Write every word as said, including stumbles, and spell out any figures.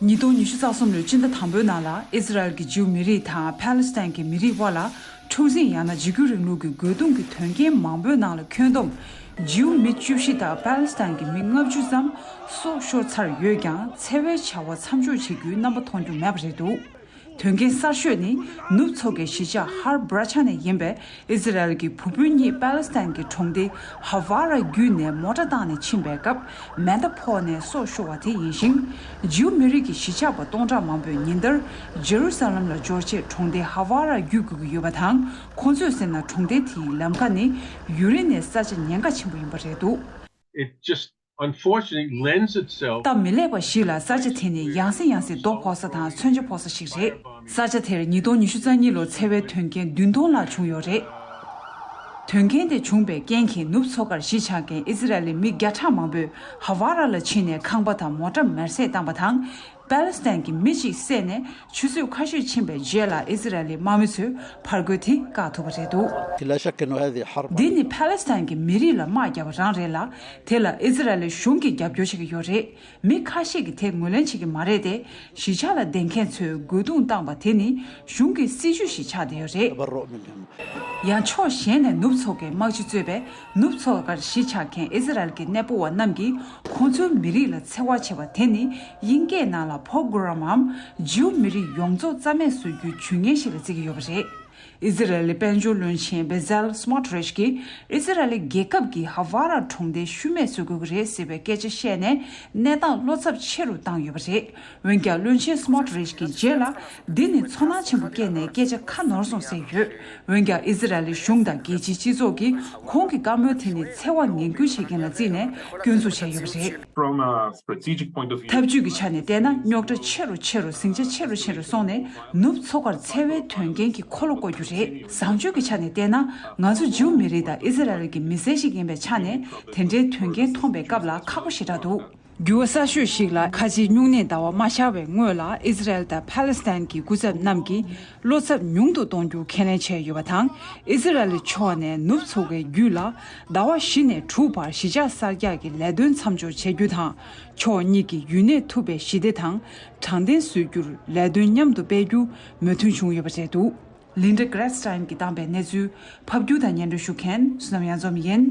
ཉིས་སྟོང་ཉི་ཤུ་རྩ་གསུམ་ལོའི་སྤྱི་ཟླ་དང་པོའི་ནང་ལ་ཨི་ཟི་རལ་གྱི་ཇིའུ་མི་རིགས་དང་ཕཱ་ལེ་སི་ཐན་གྱི་མི་རིགས་དབར་ལ་འཁྲུག་འཛིང་ཡང་ན་འཇིགས་སྐུལ་རིང་ལུགས་ཀྱི་རྒོལ་རྡུང་གི་དོན་རྐྱེན་མང་པོའི་ནང་ལ་འཁོན་སྡོམ། ཇིའུ་མི་བཅུ་བཞི་དང་ཕཱ་ལེ་སི་ཐན་གྱི་མི་ལྔ་བཅུ་ཙམ་སྲོག་ཤོར་ཚར་ཡོད་ཀྱང་། འཚེ་བའི་བྱ་བ་མཚམས་འཇོག་བྱེད་རྒྱུའི་རྣམ་པ་མཐོང་རྒྱུ་མེད་པ་རེད་འདུག་དོན་རྐྱེན་གསར་ཤོས་ནི། ནུབ་མཚོ་ཁའི་གཞིས་ཆགས་ཧར་བྷ་ར་ཆ་ནས་ཡིན་པའི་ཨི་ཟི་རལ་གྱི་བུ་སྤུན་གཉིས་པཱ་ལེ་སི་ཐན་གྱི་གྲོང་སྡེ་ཧ་ཝ་ར་བརྒྱུད་ནས་མོ་ཊ་བཏང་ནས་ཕྱིན་པའི་སྐབས། མེ་མདའ་ཕོག་ནས་སྲོག་ཤོར་བ་དེ་ཡིན་ཞིང་། ཇིའུ་མི་རིགས་ཀྱི་གཞིས་ཆགས་པ་སྟོང་ཕྲག་མང་པོས་ཉིན་ལྟར་ཇེ་རུ་ས་ལམ་ལ་འབྱོར་ཆེད་གྲོང་སྡེ་ཧ་ཝ་ར་བརྒྱུད་དགོས་ཀྱི་ཡོད་པ་དང་། ཁོང་ཚོས་ཟེར་ན། གྲོང་སྡེ་དེའི་ལམ་ཁ་ནི་ཡུན་རིང་ནས་ས་ཆ་ཉེན་ཁ་ཆེན་པོ་ཡིན་པ་རེད་འདུག It just unfortunately lends itself སྟབས་མི་ལེགས་པ་ཞིག་ལ། ས་ཆ་དེ་ནི་ཡང་སེ་ཡང་སེ་རྡོ་ཕོག་ས་དང་མཚོན་ཆ་ཕོག་ས་ཞིག་རེད། ས་ཆ་དེར་ཉིས་སྟོང་ཉི་ཤུ་རྩ་གཉིས་ལོར་འཚེ་བའི་དོན་རྐྱེན་བདུན་སྟོང་ལྷག་བྱུང་ཡོད་རེད། དོན་རྐྱེན་དེ་བྱུང་བའི་རྐྱེན་གྱིས་ནུབ་མཚོ་ཁར་གཞིས་ཆགས་མཁན་ཨི་ཟི་རལ་ལི་མི་བརྒྱ་ཕྲག་མང་པོས་ཧ་ཝ་ར་ལ་ཕྱིན་ནས་ཁང་པ་དང་མོ་ཊ་མེར་སྲེག་བཏང་པ་དང་། པཱ་ལེ་སི་ཐན་གྱི་མི་གཅིག་བསད་ནས་ཆུ་ཚོད་ཁ་ཤས་ཕྱིན་པའི་རྗེས་ལ་ཨི་ཟི་རལ་ལི་དམག་མི་ཚོས་ཕར་རྒོལ་དེ་བཀག་ཐུབ་པ་རེད་འདུག لا شك أنه هذه حرب འདི་ནི་པཱ་ལེ་སི་ཐན་གྱི་མི་རིགས་ལ་དམག་བརྒྱབ་པ་རང་རེད་ལ། དེ་ལ་ཨི་ཟི་རལ་ལི་གཞུང་གིས་རྒྱབ་སྐྱོར་བྱེད་ཀྱི་ཡོད་རེད། མི་ཁ་ཤས་ཀྱིས་དེ་ངོས་ལེན་བྱེད་ཀྱི་མ་རེད་དེ། གཞིས་ཆགས་ལ་བསྡད་མཁན་ཚོས་རྒོལ་རྡུང་བཏང་པ་དེ་ནི་གཞུང་གི་སྲིད་ཇུས་ཤིག་ཆགས་བསྡད་ཡོད་རེད། تبرؤ منهم ཡང་ཕྱོགས་གཞན་ནས་ནུབ་མཚོ་ཁའི་དམག་སྤྱི་གཙོས་པའི་ནུབ་མཚོ་ཁར་གཞིས་ཆགས་མཁན་ཨི་ཟི་རལ་གྱི་གནས་སྤོ་བ་རྣམས་ཀྱིས་ཁོང་ཚོའི་མི་རིགས་ལ་འཚེ་བ་བྱས་པ་དེ་ནི་དབྱིན་སྐད་ནང་ལ་པོག་རོམ་འམ་ཇིའུ་མི་རིགས་ཡོངས་རྫོགས་རྩ་མེད་བཟོ་རྒྱུའི་ཇུས་ངན་ཞིག་ལ་བརྩི་གི་ཡོད་པ་རེད། ཨི་ཟི་རལ་ལི་དཔལ་འབྱོར་བློན་ཆེན་བེ་ཛལ་སྨོ་ཊི་རེཤ་གིས་ཨི་ཟི་རལ་ལི་རྒྱལ་ཁབ་ཀྱིས་ཧ་ཝ་ར་གྲོང་སྡེ་ཤུལ་མེད་བཟོ་དགོས་ཀྱི་རེད་ཟེར་བའི་སྐད་ཆ་བཤད་ནས། གནས་སྟངས་བློ་འཚབ་ཆེ་རུ་བཏང་ཡོད་པ་རེད། འོན་ཀྱང་། བློན་ཆེན་སྨོ་ཊི་རེཤ་གིས་རྗེས་ལ། འདི་ནི་ཚོར་སྣང་ཆེན་པོ་སྐྱེས་ནས་སྐད་ཆ་ཁ་ནོར་སོང་ཟེར་ཡོད། འོན་ཀྱང་། ཨི་ཟི་རལ་ལི་གཞུང་དང་རྒྱལ་སྤྱིའི་སྤྱི་ཚོགས་ཀྱིས་ཁོང་གི་བཀའ་མོལ་དེ་ནི་འཚེ་བ་ངན་སྐུལ་བྱེད་མཁན་ལ་བརྩིས་ནས་སྐྱོན་འཛུགས་བྱས་ཡོད་པ་རེད། From a strategic point of view, འཐབ་ཇུས་ཀྱི་ཆ་ནས་བལྟས་ན། རྙོག་དྲ་ཆེ་རུ་ཆེ་རུ་ཟིང་ཆ་ཆེ་རུ་ཆེ་རུ་སོང་ནས། ནུབ་མཚོ་ཁར་འཚེ་བའི་དོན་རྐྱེན་གྱི་འཁོར་ལོ་བསྐོར་རྒྱུ་རེད། བཟང་སྤྱོད་ཀྱི་ཆ་ནས་བལྟས་ན། ང་ཚོ་ཇིའུ་མི་རིགས་དང་ཨི་ཟི་རལ་གྱི་མི་སེར་ཞིག་ཡིན་པའི་ཆ་ནས། དེ་འདྲའི་དོན་རྐྱེན་མཐོང་པའི་སྐབས་ལ་ཁག་པོ་ཞེ་དྲག་འདུག་འགྱུར་བ་གསར་ཤོས་ཤིག་ལ། ཁ་ཆེའི་སྨྱུང་གནས་ཟླ་བ་མ་ཤར་བའི་སྔོན་ལ། ཨི་ཟི་རལ་དང་ཕཱ་ལེ་སི་ཐན་གྱི་སྐུ་ཚབ་རྣམས་ཀྱིས་བློ་འཚབ་ཉུང་དུ་གཏོང་རྒྱུ་ཁས་ལེན་བྱས་ཡོད་པ་དང་། ཨི་ཟི་རལ་ཕྱོགས་ནས་ནུབ་མཚོ་ཁའི་རྒྱུད་ལ་ཟླ་བ་བཞི་ནས་དྲུག་བར་གཞིས་ཆགས་གསར་རྒྱག་གི་ལས་དོན་མཚམས་འཇོག་བྱ་རྒྱུ་དང་། ཕྱོགས་གཉིས་ཀྱི་ཡུན་གནས་ཐུབ་པའི་ཞི་བདེ་དང་། དྲང་བདེན་བཟོ་རྒྱུར་ལས་དོན་མཉམ་དུ་སྤེལ་རྒྱུ་མོས་མཐུན་བྱུང་ཡོད་པ་རེད་འདུག་ལིན་ཌ་གྷ་རེ་སི་ཊེན་གྱིས་བཏང་པའི་གནས་ཚུལ་ཕབ་སྒྱུར་དང་སྙན་སྒྲོན་ཞུ་མཁན་བསོད་ནམས་གཡང་འཛོམས་ཡིན།